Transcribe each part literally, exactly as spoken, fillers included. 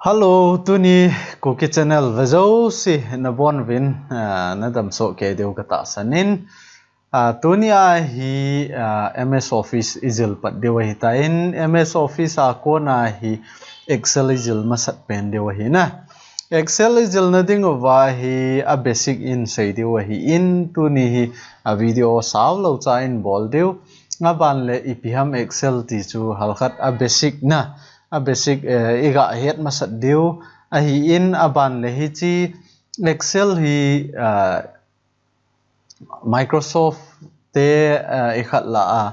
Hello, tuni Kuki Channel vejouse nabonuvin, ah, nadamsoh kei diu katahsan in. Ah, tuni a hi, ah, M S Office ijil pat diu ahitan, M S Office a kona hi Excel ijil masat pen diu ahi na. Excel ijil nading uva hi a basic insei diu ahin, tuni hi a video saulou cha in bol diu. Aban le ipi ham Excel ti chu halkhat a basic na, a basic, eh, iga het masat diu ahin, aban le hiche Excel hi, ah, Microsoft te, ah, ikhat lah a,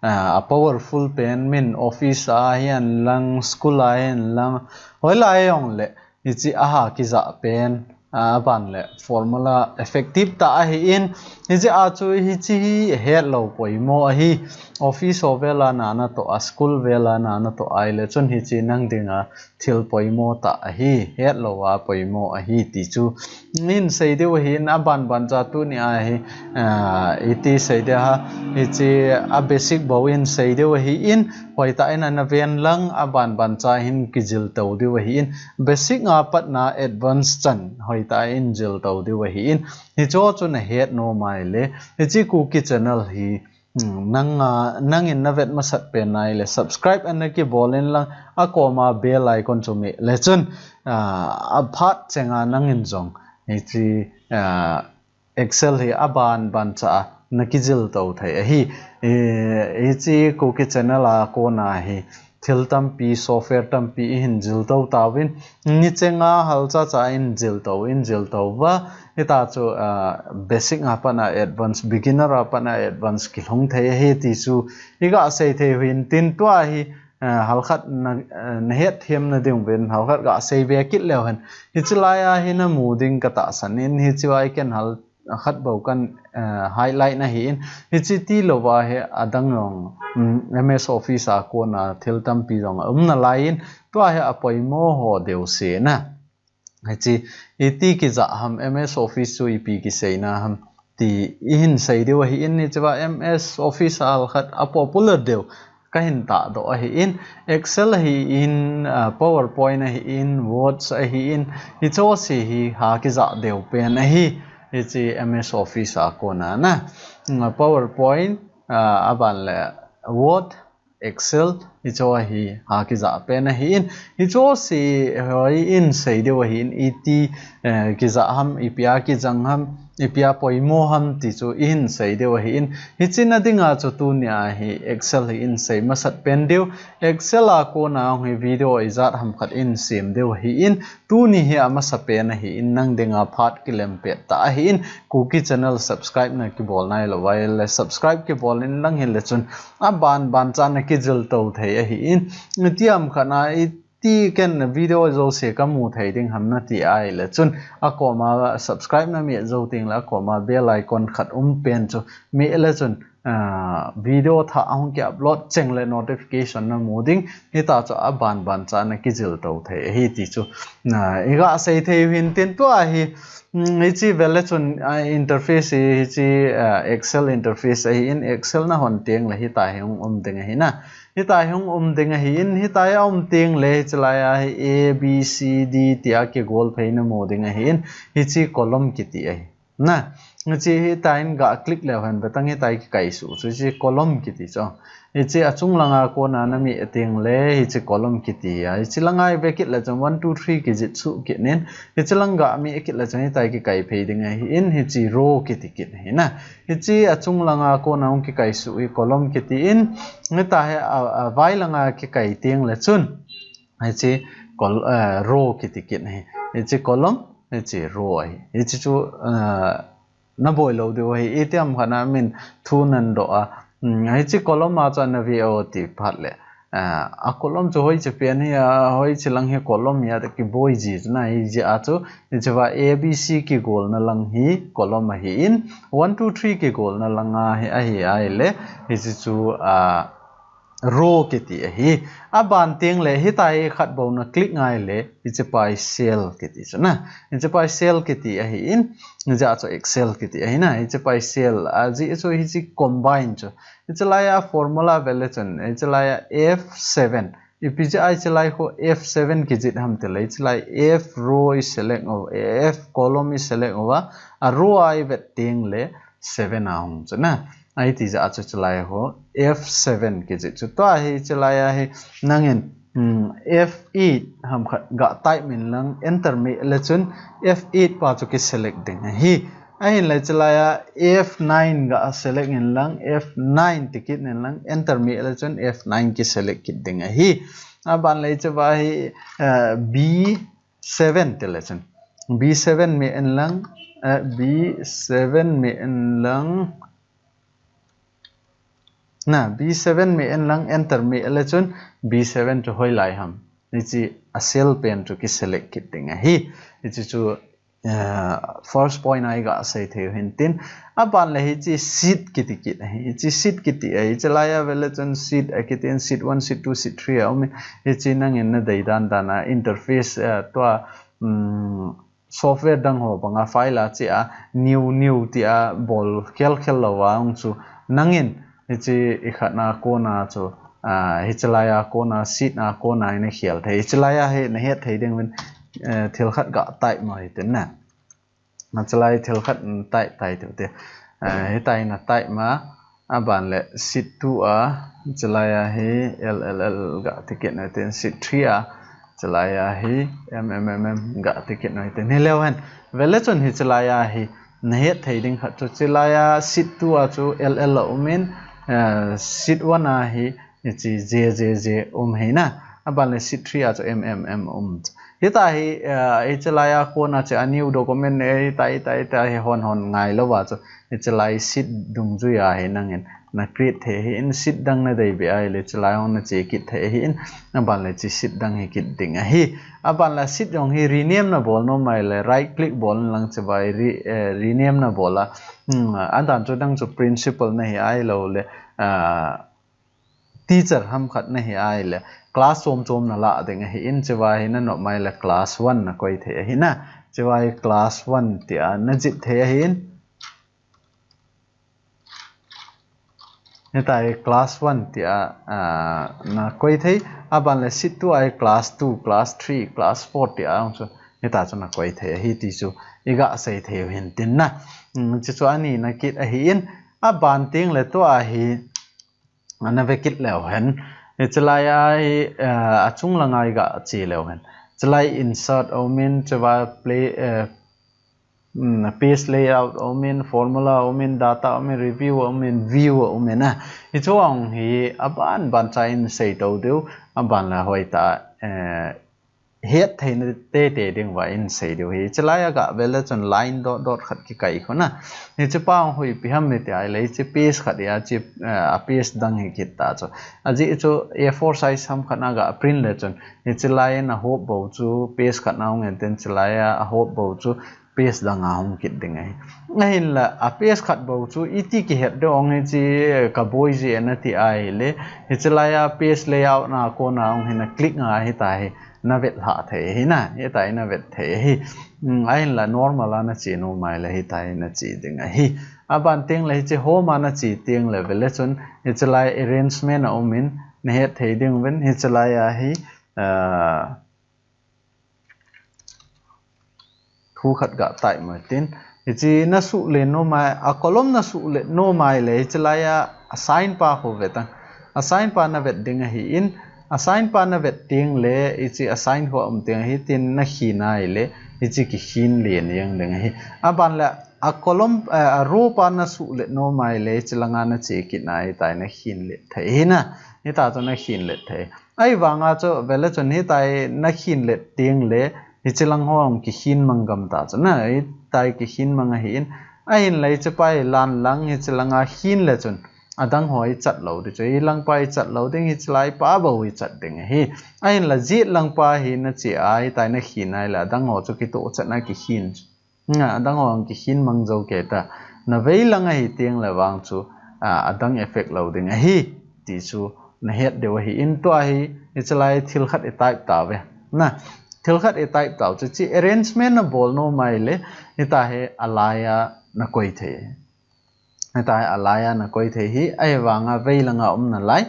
ah, a powerful pen min office a hihen lang, school a hihen lang, hoilai jongle hiche aha kijah pen, ah, aban le formula effective tah ahin, hiche a chu hiche hi hetlou poimo ahi, office ho vel a natoh a, school vel a natoh ahile chun hiche nang dinga thil poimo tah ahi, hetlou a poimo ahi ti chu insei diu ahin, aban ban cha tuni a hi, ah, iti sei ding ham, hiche a basic bou insei diu ahin, hoitah in ana ven lang, aban ban cha hin kijil to diu ahin, basic a patna advance chan hoitah in jil to diu ahin, hiche chu nahet nom ahile, hiche Kuki Channel hi Hmm, nang, ah, nangin navet masat pen ahile subscribe ana kibol in lang, akoma bell icon chu meh le chun, ah, aphat chenga nangin jong hiche, ah, Excel hi aban ban cha a nakijil to thei ahi. Eh, hiche Kuki Channel a kona hi thil tampi, software tampi ihin jil to tauvin, nichenga halcha cha in jil to, in jil to uva, hita chu, ah, basic a pat a advance, beginner a pat a advance kilhung thei ahi ti chu iga sei thei u hintin, tua hi, ah, halkhat na, ah, nahet them na diuvin, halkhat ga sei be kit leu hen, hiche lai a hi namu ding katahsan in, hiche a hi ken hal khat bou kan, eh, highlight na ahin, hiche tilou va hi adang jong, um, M S Office a kona thil tampi jong aum nalai in, tua hi apoimo ho deuse na. Hiche iti kijah ham, M S Office chu ipi kiseina ham ti ihin sei diu ahin, hiche va M S Office a halkhat a popular deu kahin tahdoh ahin, Excel ahin, ah, PowerPoint ahin, Words ahin, hiche jouse hi ha kijah deu pen ahi, hiche M S Office a kona na. Mm, PowerPoint, ah, aban le Word, Excel, hiche jouse hi ha kijah pen ahin, hiche jouse hi insei diu ahin, iti, eh, kijah ham, ipi a kijang ham, ipi a poimo ham ti chu ihin sei diu ahin, hiche na dinga chu tuni a hi Excel hi insei masat pen diu, Excel a kona hi video ijat ham khat insem diu ahin, tuni hi amasa pen ahin, nang dinga phat kilem pet tah ahin, Kuki Channel subscribe na kibol nailou va ahile subscribe kibol in lang hile chun aban ban cha nakijil to thei ahin, iti ham khat na i ti ken video jouse kamu thei ding ham nati ahile chun, akoma subscribe nameh jou tengle akoma bell icon khat um pen chu meh le chun, ah, video thah ahung ki upload chengle notification namu ding, hita chu aban ban cha nakijil to thei ahi ti chu, ah, iga sei thei u hintin, tua hi, mm, hiche vele chun, ah, interface hi, hiche, ah, Excel interface ahin, Excel nahon tengle hita hi hung um ding ahi na. Hita hi hung um ding ahin, hita hi aum tengle, hiche lai a hi A, B, C, D tia kigol phei namu ding ahin, hiche column kiti ahi. Na, hiche hita in ga click leu hen, vetang hita hi kikai suh chu, hiche column kiti chu. Hiche achung langa kona nameh tengle, hiche column kiti a. Hiche langa ive kit le chun one, two, three kijih suh kit in, hiche lang ga meh kit le chun hita hi kikai phei ding ahin, hiche row kiti kit ahi na. Hiche achung langa kona hung kikai suh hi column kiti in, hita hi a, avai langa kikai tengle chun, hiche col-, eh, row kiti kit ahi. Hiche column, hiche row ahi. Hiche chu, eh, naboi lou diu ahi. Iti ham khat na min thu nadoh a, mm, hiche column a chu nave o ti phat le, ah, a column chu hoiche pen hi, ah, hoiche lang hi column ahi tia kiboi ji chu na, hijeh a chu, hiche va A, B, C kigolna lang hi column ahin, one, two, three kigolna langa hi ahi ahile, hiche chu, ah, row kiti ahi. Aban tengle hita hi khat bou na click ngai le, hiche pa hi cell kiti chu na. Hiche pa hi cell kiti ahin, hijeh a chu Excel kiti ahi na. Hiche pa hi cell, ajeh chu hiche combine chu. Hiche lai a formula vele chun, hiche lai a F seven. Ipi jeh a hiche lai khu F seven kijih ham tile, hiche lai F row i select u, F column i select uva, a row a i vet teng le seven a hung chu na. Ahiti jeh a chu hiche lai khu F seven kijih chu. Tua hiche lai a hi nangin, um, F eight ham khat ga type in lang enter meh le chun F eight pa chu ki select ding ahi. Ahinla hiche lai a F nine ga select in lang, F nine ti kit in lang, enter meh le chun F nine ki select kit ding ahi. Aban le hiche va hi, eh, B seven ti le chun. B seven meh in lang, eh, B seven meh in lang. Na, B seven meh in lang, enter meh le chun B seven chu hoilai ham. Hiche a cell pen chu ki select kit ding ahi. Hiche chu, eh, first point a i ga sei thei u hin tin. Aban le hiche sheet kiti kit ahi. Hiche sheet kiti ahi. Hiche lai a vet le chun sheet a kiti in, sheet one, sheet two, sheet three a um in. Hiche nangin na dei dan dan a interface, eh, tua, um, software dang ho banga file a che a new, new ti a bol khel khel lou a hung chu nangin hiche i khat na kona chu, ah, hiche lai a kona sheet na kona i na khel thei. Hiche lai a hi na het thei ding uvin, eh, thil khat ga type mo hitin na. Hiche lai thil khat, mm, type, type thei u te. Eh, hitia hi na type ma, aban le sheet two a, hiche lai a hi L L L ga ti kit u hitin, sheet three a, hiche lai a hi M M M M ga ti kit u hitin. Hileu hen, vet le chun hiche lai a hi na het thei ding khat chu, hiche lai a sheet two a chu L L a um in, eh, sheet one a hi hiche J J J um hi na. Aban le sheet three a chu M M M um. Hitia hi, eh, hiche lai a kona che a new document, eh, hitia, hitia, hitia hi hon hon ngai lou va chu. Hiche lai sheet dungjui a hi nangin na create thei ahi in, sheet dang na dei beh a ahile hiche lai hung na che kit thei ahi in, aban le hiche sheet dang hi kit ding ahi. Aban le sheet jong hi rename na bol nom a ahile right click bol in lang hiche va hi re-, eh, rename na bol a. Hmm, adan chu dang chu principal na hi ahilou le, ah, teacher ham khat na hi a ahile class chom chom na la ding ahi in, hiche va hi na nop mai le class one na koi thei ahi na. Hiche va hi class one ti a na jih thei ahi in. Hitia hi class one ti a, ah, na koi thei. Aban le sheet two a hi class two, class three, class four ti a hung chu hitia chu na koi thei ahi ti chu i ga sei thei u hin tin na. Hmm, hiche chu ani na kit ahi in. Aban teng le tua hi na ve kit leu hen. Hiche lai a hi, eh, a chung lang a i ga che leu hen. Hiche lai insert a um in, hiche va play, eh, mm, page layout a um in, formula a um in, data a um in, review a um in, view a um in a. Hiche ho hi aban ban cha in sei to diu, aban le hoitah, eh, het theina tete ding uva in sei diu ahi. Hiche lai a ga ve le chun line dot dot khat kikai khu na. Hiche pa hung hi ipi ham iti a ahile, hiche page khat ahi a, hiche, eh, a page dang hi kit ta chu. Ajeh chu A four size ham khat na ga print le chun, hiche lai in a hop bou chu page khat na hung en tin, hiche lai a a hop bou chu page dang a hung kit ding ahi. Ahinla, a page khat bou chu iti kihet diu ham hiche ka boi jeh a na ti a ahile, hiche lai a page layout na kona hung hi na click a hitia hi na vet lha thei ahi na, hitia hi na vet thei ahi. Hmm, ahinla normal a na che nom a ahile hitia hi na che ding ahi. Aban teng le hiche home a na che teng le ve le chun hiche lai arrangement a um in na het thei ding uvin hiche lai a hi, ah, thu khat ga type mo tin. Hiche na suhlen nom a, a column na suhlen nom a ahile, hiche lai a assign pa khu ve tan. Assign pa na vet ding ahi in, assign pa na vet teng le, hiche assign khu a um teng ahi tin na khin a ahile, hiche kikhin len jeng ding ahi. Aban le a column, eh, a row pa na suhlen nom a ahile, hiche lang a na che kit na hitia hi na khin let thei ahi na. Hitia chu na khin let thei. Ahivang a chu ve le chun hitia hi na khin let teng le, hiche lang ho hung kikhin mang gam ta chu na, hitia hi kikhin mang ahi in, ahinla hiche pa hi lan lang hiche lang a khin le chun, adang ho hi chat lou ding chu, hi lang pa hi chat lou ding, hiche lai pa bou hi chat ding ahi. Ahinla jet lang pa hi na che a, hitia hi na khin a ahile, adang ho chu kitoh chat na kikhin chu. Na, adang ho hung kikhin mang jou kei ta. Na vei lang ahi teng le vang chu, a, adang effect lou ding ahi. Ti chu na het diu ahi in tua hi, hiche lai thil khat i type tauve. Na, thil khat i type tau chu hiche arrangement na bol nom a ahile, hitia hi a lai a na koi thei. Hitia hi a lai a na koi thei ahi, ahivang a vei lang a um nalai.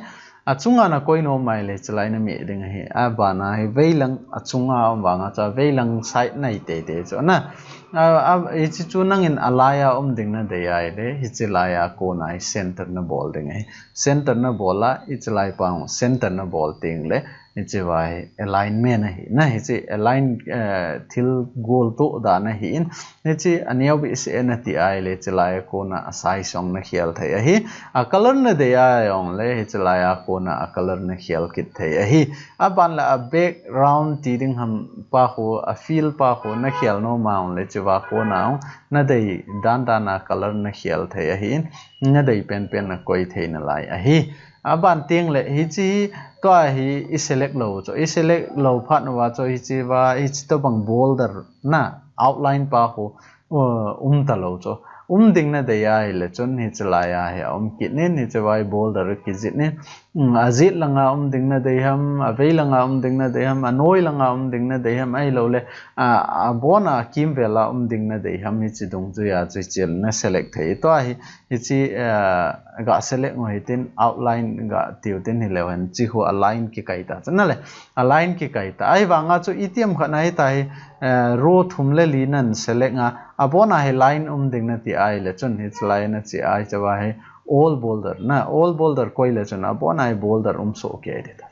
Achunga na koi nom ahile, hichelai na meh ding ahi. Abana hi veilang achunga um vanga chu, veilang side na hi teitei chu. Na, a, a, hiche chu nangin alaiya um ding nadei ahile, hichelaiya kona hi center na bol ding ahi. Center na bol a, hichelai pa hung center na bol tengle, hiche va hi alignment ahi. Na hiche align, eh, thil gol toh dan ahin, hiche aneo behseh nati ahile, hichelai a kona a size jong na khel thei ahi. A color nadei a jongle, hichelai a kona a color na khel kit thei ahi. Aban le a background ti ding ham pa khu, a fill pa khu na khel nom a jongle, hiche va kona jong nadei dan dan a color na khel thei ahin, nadei penpen na koi thei nalai ahi. Aban tengle, hiche hi, tua hi i select lou chu. I select lou phat uva chu, hiche va, hiche tobang border na outline pa khu, uh, um talou chu. Um ding nadei ahile chun, hichelaiya hi aum kit in, hiche va hi border kijih in. Um, ajih langa um ding nadei ham, avei langa um ding nadei ham, anoi langa um ding nadei ham, ahilouleh, a, abona kimvel a um ding nadei ham, hiche dungjuiya chu hiche na select thei. Tua hi, hiche, eh, ga select u hitin, outline ga tiu tin, hileu hen, hiche khu align kikai ta. Chule, align kikai ta. Ahivanga chu itiham khat na hita hi, eh, row thum le li nan select a, abona hi line um ding nati ahile chun, hichelai na che a, hiche va hi all border na, all border koi le chun, abona hi border um soh kei ding ta.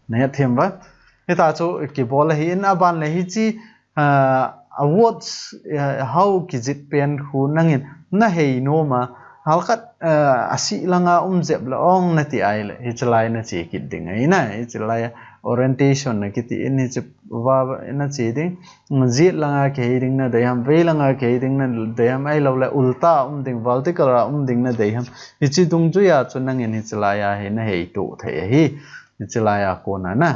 Na het them uva. Hita chu kibol ahin, aban le hiche, ah, a words, ah, hao kijih pen khu nangin na hei nom a, halkhat, ah, asih langa um jep le ong nati ahile, hichelai na che kit ding ahi na, hichelai orientation na kiti in, hiche va na che ding, jih langa kihei ding nadei ham, vei langa kihei ding nadei ham, ahilouleh ulta a um ding, vertical a um ding nadei ham, hiche dungjuiya chu nangin hichelaiya hi na hei toh thei ahi, hichelaiya kona na.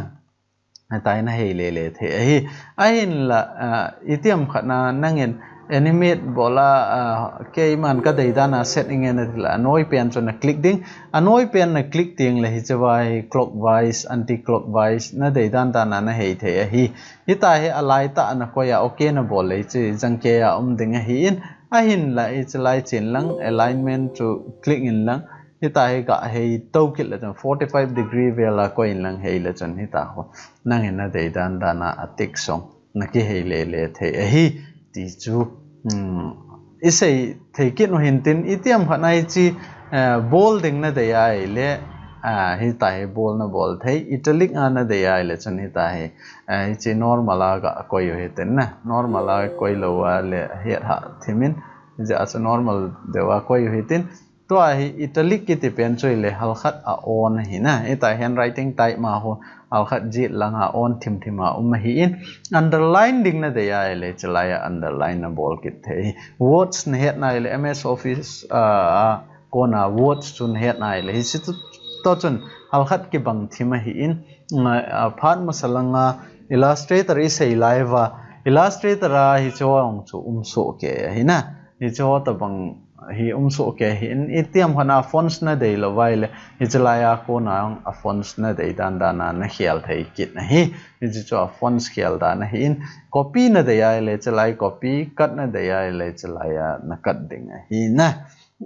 Hitia hi na hei lele thei ahi. Ahinla, ah, itiham khat na nangin animate bol a, ah, keiman kadei dan a set inge nati le, anoi pen chu na click ding. Anoi pen na click tengle hiche va hi clockwise, anti-clockwise, nadei dan dan a na hei thei ahi. Hita hi alai tah a na koi a, okay na bol le hiche jangkei a um ding ahin. Ahinla hichelai chen lang, alignment chu click in lang. Hita hi ga hei to kit le chun forty-five degree vel a koi in lang hei le chun hita khu nangin nadei dan dan a a text jong na kihei lele thei ahi ti chu, um, i sei thei kit u hintin, itiham khat na hiche, eh, bold ding nadei ahile, ah, hita hi bold na bol thei, italic a nadei ahile chun hita hi, eh, hiche normal a ga koi u hitin na, normal a koi lou a le het ha thimin, hijeh a chu normal deu a koi u hitin, Tua hi italic kiti pen chu hile halkhat a on ahi na. Hita handwriting type ma ho halkhat jih langa on thim thim a um ahin, underline ding nadei ahile, hichelai a underline na bol kit thei. Words na het na hile, M S Office, ah, a kona words chu na het na hile, hiche chu to chun halkhat kibang thim ahin, ah, phat masa langa Illustrator i sei lai uva, Illustrator a hiche ho chu um soh kei ahi na. Hiche ho tabang hi um soh kei ahin, itiham khat na fonts nadei lou ahile, hichelai a kona a fonts nadei dan dan a na khel thei kit ahi. Hiche chu a fonts khel dan ahin, copy nadei ahile, hichelai copy, cut nadei ahile, hichelai a na cut ding ahi na.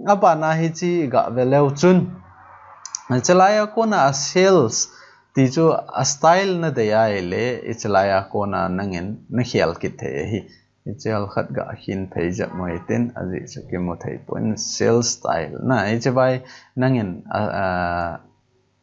Abana hiche ga ve leu chun, hichelai a kona a cells ti chu a style nadei ahile, hichelai a kona nangin na khel kit thei ahi. Hiche halkhat ga hin phei jep mo hitin, ajeh chu kimu thei pon, cell style na, hiche vai nangin, a, a,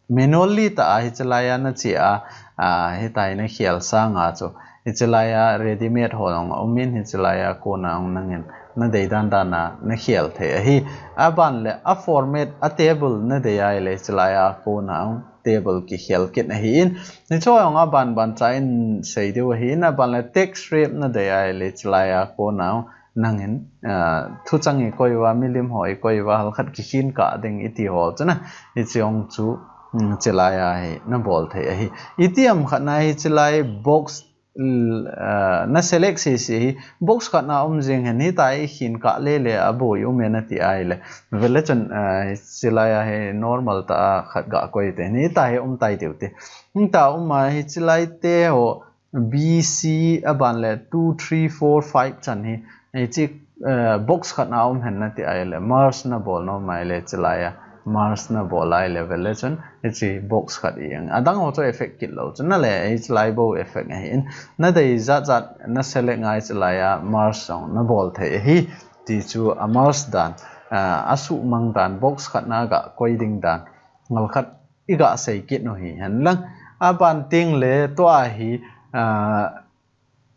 manually tah a hichelai a na che a, a, hitia hi na khel sanga chu, hichelai a readymade ho jong a um in, hichelai a kona jong nangin nadei dan dan a na khel thei ahi. Aban le a format a table nadei ahile, hichelai a kona jong table kikhel kit ahin, hiche ho jong aban ban cha in sei diu ahin, aban le text wrap nadei ahile, hichelai a kona jong nangin, ah, thuchang i koi uva, milim ho i koi uva, halkhat kikhin kah ding iti ho chu na, hiche jong chu, um, hichelai a hi na bol thei ahi. Itiham khat na hichelai box l-, ah, na select sese hi, box khat na um jeng hen, hitia hi khin kah lele a boi um e nati ahile. Vele chun, ah, hichelai a hi normal tah a khat ga koi te, hitia hi um tai tiu te. Hitia um a hichelai te ho B C aban le two, three, four, five chan hi, hiche, ah, box khat na um hen nati ahile, merge na bol nom ahile hichelai a merge na bol lai le vele chun hiche box khat i ang. Adang ho chu effect kit lou chu na le, hiche lai bou effect ahi in. Na dei jat jat na select ngai hiche lai a merge jong na bol thei ahi. Ti chu a merge dan, ah, a suhmang dan, box khat na ga koi ding dan. Ngal khat i ga sei kit u hi hen lang. A ban teng le tua hi, ah,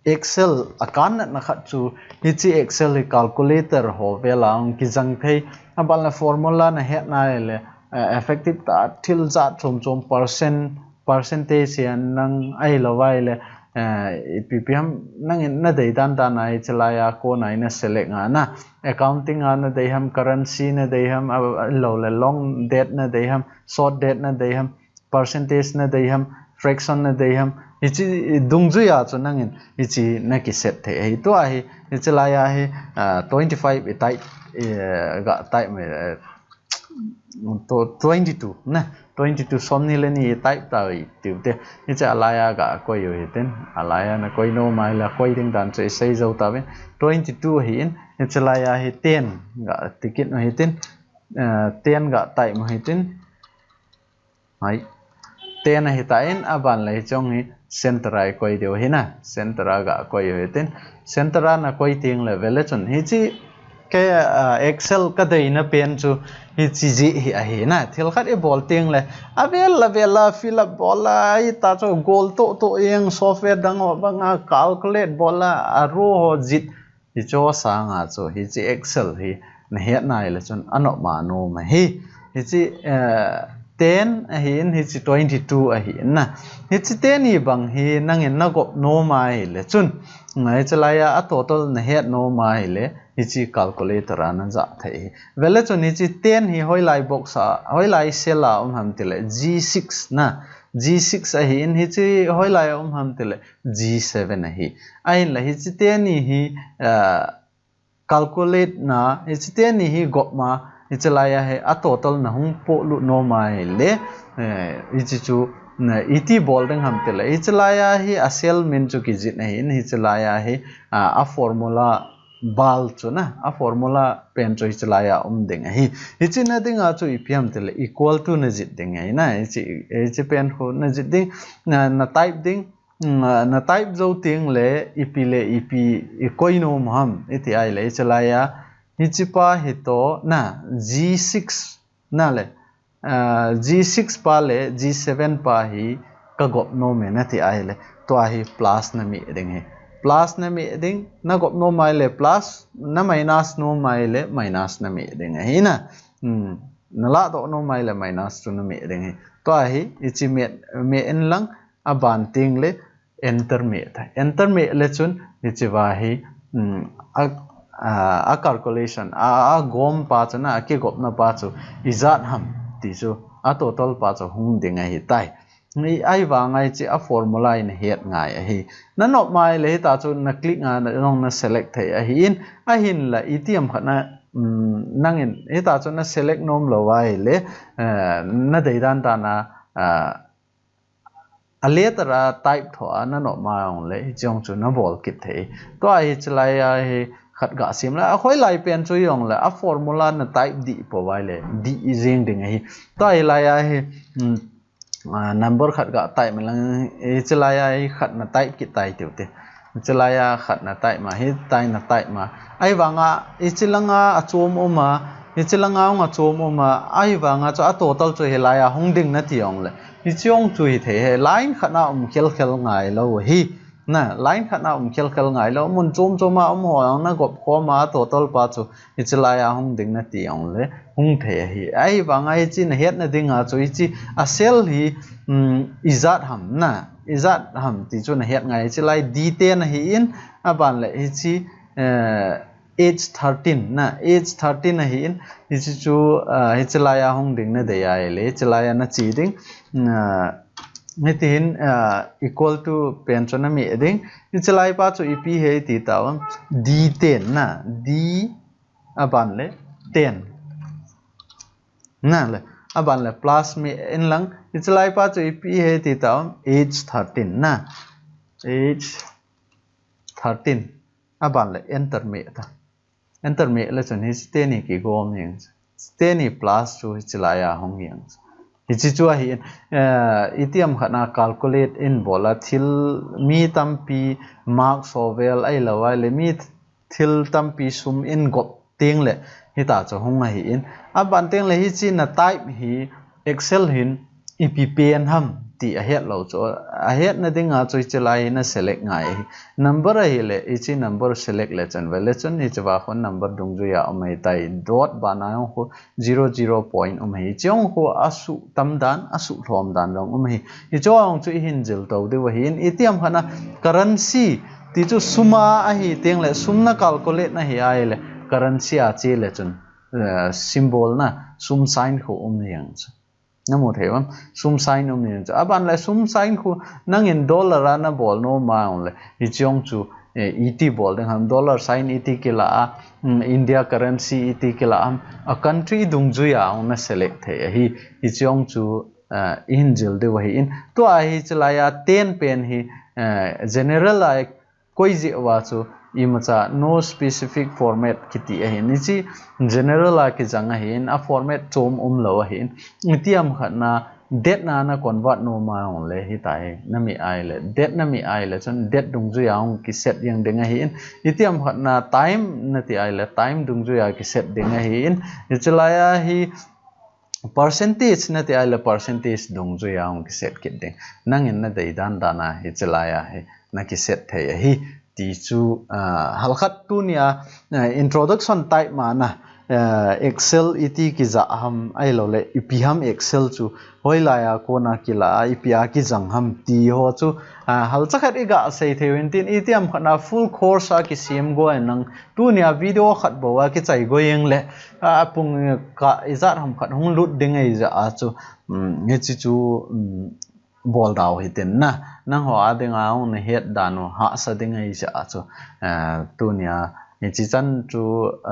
Excel a kan natna khat chu hiche Excel hi calculator ho vel a hung kijang thei. A ban le formula na het nai le, eh, effective ta thil jat chom chom percent, percentage hian nang ahilou vai le, eh, ipi pi ham nang in na dei dan dan a hiche lai a kona i na select ngai na. Accounting a na dei ham, currency na dei ham, a, ahilou le long date na dei ham, short date na dei ham, percentage na dei ham, fraction na dei ham, hiche dungjui a chu nang in hiche na ki set thei ahi. Tua hi, hiche lai a hi, ah, twenty five i type, eh, ga type mai, eh, to twenty two na, twenty two somni le ni i type ta u hitiu te. Hiche a lai a ga koi u hitin, a lai a na koi nom a le koi ding dan chu i sei jou ta uvin. Twenty two hi in, hiche lai a hi ten ga ti kit u hitin, eh, ten ga type u hitin. Hai. Ten ahi ta in, a ban le hiche hi center a i koi diu hi na. Center a ga koi u hitin. Center a na koi teng le vele chun hiche kei, ah, Excel ka deina pen chu hiche jeh hi ahi na. Thil khat i bol teng le a vel a vel a fill up bol a, hita chu gol to to eng software dang ho bang a calculate bol a, a row ho jit Hiche sang a chu, hiche Excel hi na het nai le chun a nop ma nom ahi. Hiche, eh, ten ahi in, hiche twenty two ahi in na. Hiche ten hi bang hi nang in na gop nom a ahi le chun, ngai hiche lai a, a total na het nom a ahi le, hiche calculator a na ja thei ahi. Vele chun hiche ten hi hoilai box a, hoilai cell a um ham ti le, G six na. G six ahi in, hiche hoilai a um ham ti le, G seven ahi. Ahin la hiche teni hi, ah, calculate na, hiche teni hi gop ma, hiche lai a hi a total na hung polut nom a ahi le, eh, hiche chu na iti bol ding ham ti le, hiche lai a hi a cell min chu kijih ahi in, hiche lai a hi, ah, a formula bar chu na, a formula pen chu hiche lai a um ding ahi. Hiche na ding a chu ipi ham ti le equal to na jih ding ahi na, hiche, hiche pen khu na jih ding, na, na type ding, Mm, ah, na type jou teng le, ipi le ipi i koi nom ham, iti ahi le, hiche lai a, hiche pa hi to, na, G six, na le, ah, G six pa le, G seven pa hi ka gop nom e, na ti ahi le, tua hi plus na meh ding hi. Plus na meh ding, na gop nom a ahi le, plus, na minus nom a ahi le, minus na meh ding ahi na. Mm, na ladoh nom a ahi le, minus chu na meh ding hi. Tua hi, hiche meh, meh in lang, a ban teng le enter meh ta. Enter meh le chun hiche va hi, um, a, a, a calculation, a, a gom pa chu na, a kigopna pa chu ijat ham ti chu, a total pa chu hung ding ahi tai. Ni ahi vang a hiche a formula in het ngai ahi. Na nop mai le hita chu na click nga na, na select thei ahi in, ahin la iti ham khat na, um, nang in hita chu na select nom lou ahi le, eh, na dei dan dan a, ah, a letter a type tho a na nop ma jong le, hiche jong chu na bol kit thei. Tua hiche lai a hi khat ga sim la, a hoilai pen chu jong le, a formula na type dih pou vai le, dih jeng ding ahi. Tua hi lai a hi, um, ah, number khat ga type ma lang, hiche lai a hi khat na type kit tai tiu te. Hiche lai a khat na type ma, hitia na type ma. Ahi vang a, hiche lang a, a chom um a, hiche lang a hung a chom um a, ahi vang a chu a total chu hilai a hung ding na ti jong le. Hiche jong chu hi thei hi, line khat na um khel khel ngai lou hi. Na, line khat na um khel khel ngai lou, mun chom chom a um ho jong na gop khom a, a total pa chu hiche lai a hung ding na ti jong le, hung thei ahi. Ahi vang a hiche na het na ding a chu hiche a cell hi, um, ijat ham na, ijat ham ti chu na het ngai, hiche lai D ten ahi in, a ban le hiche, eh, H thirteen na, H thirteen ahi in, hiche chu, ah, hiche lai a hung ding na dei ahi le, hiche lai a na che ding, ah, hiti hin, ah, equal to pen chu na meh ding, hiche lai pa chu ipi hi ti tau, D ten na, D a ban le ten. Na le, a ban le plus meh in lang, hiche lai pa chu ipi hi ti tau, H thirteen na, H thirteen. A ban le enter meh ta. Enter meh le chun hiche teni kigom jeng. Ten hi plus chu hichi laiya hung hi ang. Hichi chu ahi in, eh, itiham khat na calculate in bol a thil mi tampi mark sovel ahilou a le mi thil tampi sum in gop teng le hita chu hung ahi in. Aban teng le hichi na type hi Excel hin ipi pen ham ti ahet lou chu. Ahet na dinga chu hichi lai hi na select ngai ahi. Number ahi le hichi number select le chun ve le chun hichi va khun number dungjuiya um ahi tai dot ban a khu zero zero point um ahi. Hichi ong khu asuh tam dan, asuh lhom dan jong um ahi. Hichi ong chu ihin jil to diu ahi in itiham khat na currency ti chu sum a ahi teng le sum na calculate na hi ai le currency a chi le chun, eh, symbol na sum sign khu um hi ang chu. Na mu thei uvam, sum sign um hi ang chu. Aban le sum sign khu nangin dollar a na bol nom a ong le. Hichi ong chu, eh, iti bol ding ham, dollar sign iti kila a, mm, India currency iti kila a, a country dungjuiya ong na select thei ahi. Hichi ong chu, eh, ihin jil diu ahi in. Tua hichi laiya ten pen hi, eh, general a koi jeh uva chu imacha no specific format kiti ahi in. Hichi general a kijang ahi in, a format chom um lou ahi in. Itiham khat na date na na convert nom a ong le hita hi na mi ai le. Date na mi ai le chun date dungjuiya ong kiset jeng ding ahi in. Itiham khat na time na ti ai le time dungjuiya kiset ding ahi in. Hichi laiya hi percentage na ti ai le percentage dungjuiya ong kiset kit ding. Nangin na dei dan dan a hichi laiya hi na kiset thei ahi. Ti chu, ah, halkhat tunia, ah, introduction type ma na, ah, Excel iti kija ham ahilou le ipi ham Excel chu hoilaiya kona kila a ipi a kijang ham ti ho chu, ah, halcha khat iga sei thei uvin tin itiham khat na full course a kisem go in nang tunia video khat bou a kichai go jeng le, ah, apung ka ijat ham khat hung lut ding ahi jeh a chu, um, hichi chu, um, bol dau hitin na, nangho a dinga ong na het dan u hahsa ding ahi jeh a chu, eh, tunia hichi chan chu,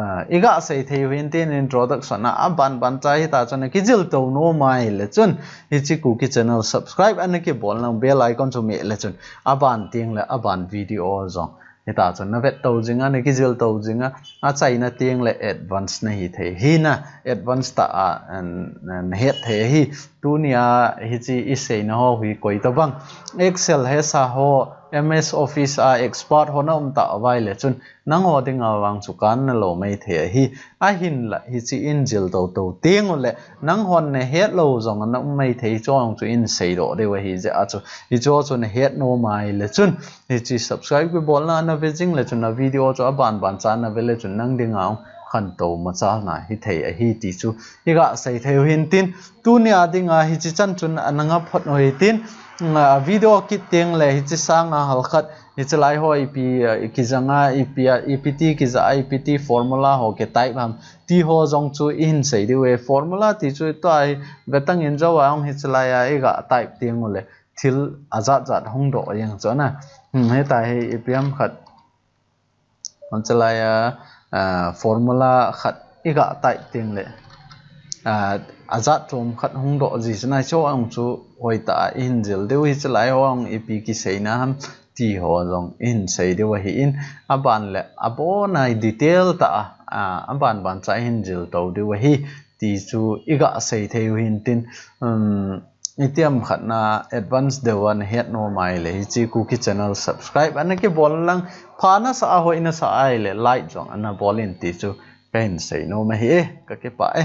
eh, iga sei thei uvin tin introduction a, aban ban cha hita chun na kijil to nom a ahi le chun hichi Kuki channel subscribe ana kibol nang bell icon chu meh le chun aban teng le aban video jong hita chun na vet to jing a, na kijil to jing a, achaina teng le advance na hi thei. Hi na advance ta a, an, an het thei ahi. Tunia hichi isei na ho hi koi tabang Excel hesa ho, M S Office a expert ho na um ta vai le chun nangho dinga vang chu kan na lou mai thei ahi. Ahin la hichi in jil to to teng u le nanghon na het lou jong na um mai thei chu ong chu in sei doh diu ahi jeh a chu. Hichi chu na het nom a ahi le chun hichi subscribe kibol na na ve jing le chun na video chu aban ban cha na ve le chun nang dinga ong khantou machal na hi thei ahi ti chu iga sei thei uvin tin tunia dinga hichi chan chun ana nga phot u hitin, mm, a video kit teng le hichi sanga halkhat hichi lai ho ipi, eh, kijang a ipi a, ipi ti kija a, ipi ti formula ho ki type ham ti ho jong chu ihin sei diu e. Formula ti chu tua hi vetang in jo a ong hichi laiya iga type teng u le thil ajat jat hung doh jeng chu na. Hmm, hita hi ipi ham khat. Hichi laiya, ah, formula khat iga type teng le, ah, ajat chom khat hung doh ji chu na chu ong chu hoitah a ihin jil diu hichi lai ho ong ipi kiseina ham ti ho jong ihin sei diu ahi in aban le abon a detail ta a, ah, aban ban cha ihin jil to diu ahi ti chu iga sei thei uvin tin, um, itiham khat na advance deuh a na het nom a ahi le hichi Kuki channel subscribe ana kibol lang pha na sa a hoi na sa a ahi le like jong ana bol in ti chu kahin sei nom ahi e, ka kipah e.